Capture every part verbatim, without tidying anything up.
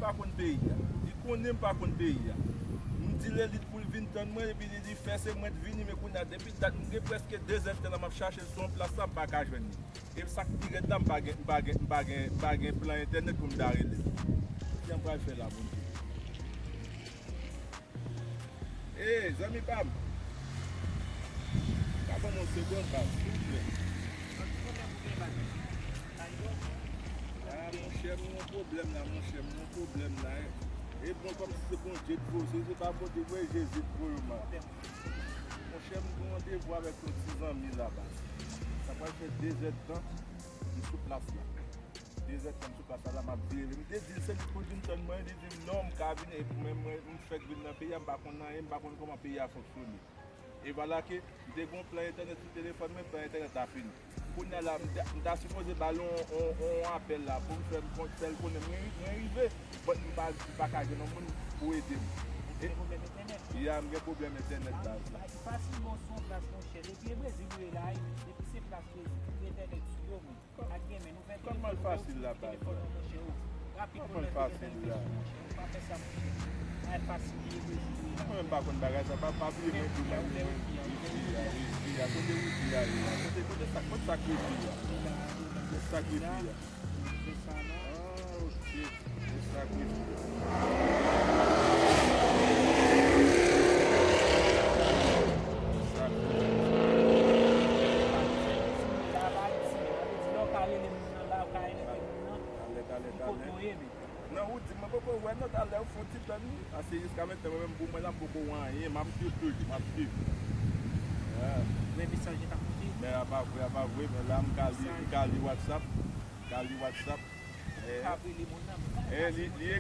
pa konn peyi a. Li konnen m pa konn peyi a. M di l elit pou l vin tann mwen, epi li, li fè se mwen t vini, men kounye a, depi dat, m gen prèske de zèdtan la m ap chache l sou yon plas la, m pa ka jwenn li. E sa k pi rèd la, m pa gen, m pa gen, m pa gen, m pa gen plan entènèt pou m ta rele l. Kisa m pral fè la, Bondye? Ey, zanmi pa m. Ka ban m yon segonn, baz, silvouplè. Ah, monchè, m gen yon pwoblèm la, monchè, m gen yon pwoblèm la, eh. E bon, kòmsi se Bondye k voye, se, se pa Bondye k voye, Jezi k voye m. Monchè, m gen yon randevou avèk yon ti zanmi la, baz. Sa pral fè de zèdtan, m sou plas la. De zèdtan, m sou plas la, m ap vire. M te di l se li pou l vin tann mwen, li di m non, m ka vin, epi mwen, mwen, m fèk vin nan peyi a, m pa konn anyen, m pa konn kòman peyi a fonksyone. E vwala ke m te gen yon plan entènèt sou telefòn mwen, plan entènèt la fini. Kounye a la, m ta, m ta sipoze ba l yon, yon, yon apèl la pou m fè, m fè l konnen mwen, mwen rive, but m pa, m pa ka jwenn yon moun pou ede m. Ou gen pwoblèm entènèt? Ya, m gen pwoblèm entènèt, baz. Li fasil, bon, se yon plas, monchè. Depi e Brezil ou ye la, depi se plas Brezil, entènèt sou yo, men. Kòman l fasil la, baz? Kòman l fasil la? Pa fè sa, monchè. Bagay fasil ye, Brezil ye la. Mwen menm pa konn bagay sa, pa, pa bliye mwen di mwen, mwen, wifi a, wifi a, kote wifi a ye la? Kote, kote sa, kote sa k wifi a? Kote sa k wifi a? Ah, ok. Kote sa k wifi a? Kote sa k wifi a? Talè, talè, talè. Non, ou di, mwen poko wè non, talè ou fè yon ti tann wi. Paske jiska mentnan, mwen menm pou mwen la, m poko wè anyen, m ap swiv toujou, m ap swiv. Men mesaj yo t ap monte. Men a pa vre, a pa vre, men la m ka li, m ka li WhatsApp, m ka li WhatsApp. Eh, li, li, li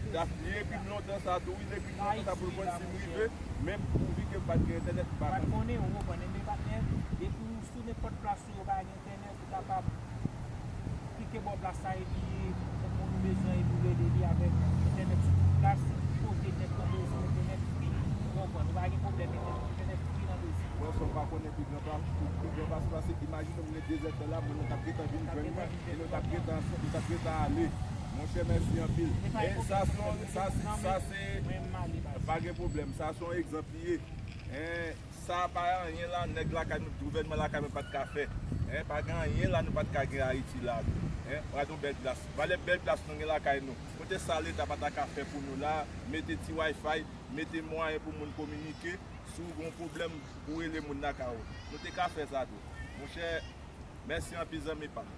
ekri m lontan sa tou, wi, li ekri m lontan sa pou l konn si m rive, men pouvi ke m pa t gen entènèt, m pa konn. Ou konprann, men patnè, depi w sou nenpòt plas ou yo pa gen entènèt, ou kapab klike bò plas la epi moun ou bezwen epi w rele li avèk entènèt sou tout plas, kote nèt lan bezwen entènèt fri, ou konprann, ou pa gen pwoblèm entènèt, entènèt fri nan bezwen. Wè sa w pa konnen pi gran plas, pi gran plas la, se imajine w gen de zèdtan la, moun nan t ap gentan vin jwenn mwen, e nou t ap gentan, nou t ap gentan ale. Monchè, mèsi anpil. E sa se, sa se, sa se, pa gen pwoblèm, sa se yon egzanp li ye. Sa pa anyen la, nèg lakay nou, gouvènman lakay nou pa t ka fè. Hein, pa gen anyen la nou pa t ka gen Ayiti la. Hein, gade yon bèl plas. Valè bèl plas nou gen lakay nou. Kote sa Leta pa ta ka fè pou nou la, mete ti Wi-Fi, mete mwayen pou moun kominike, si w gen yon pwoblèm, ou rele moun lakay ou. Nou te ka fè sa tou. Monchè, mèsi anpil zanmi pa m.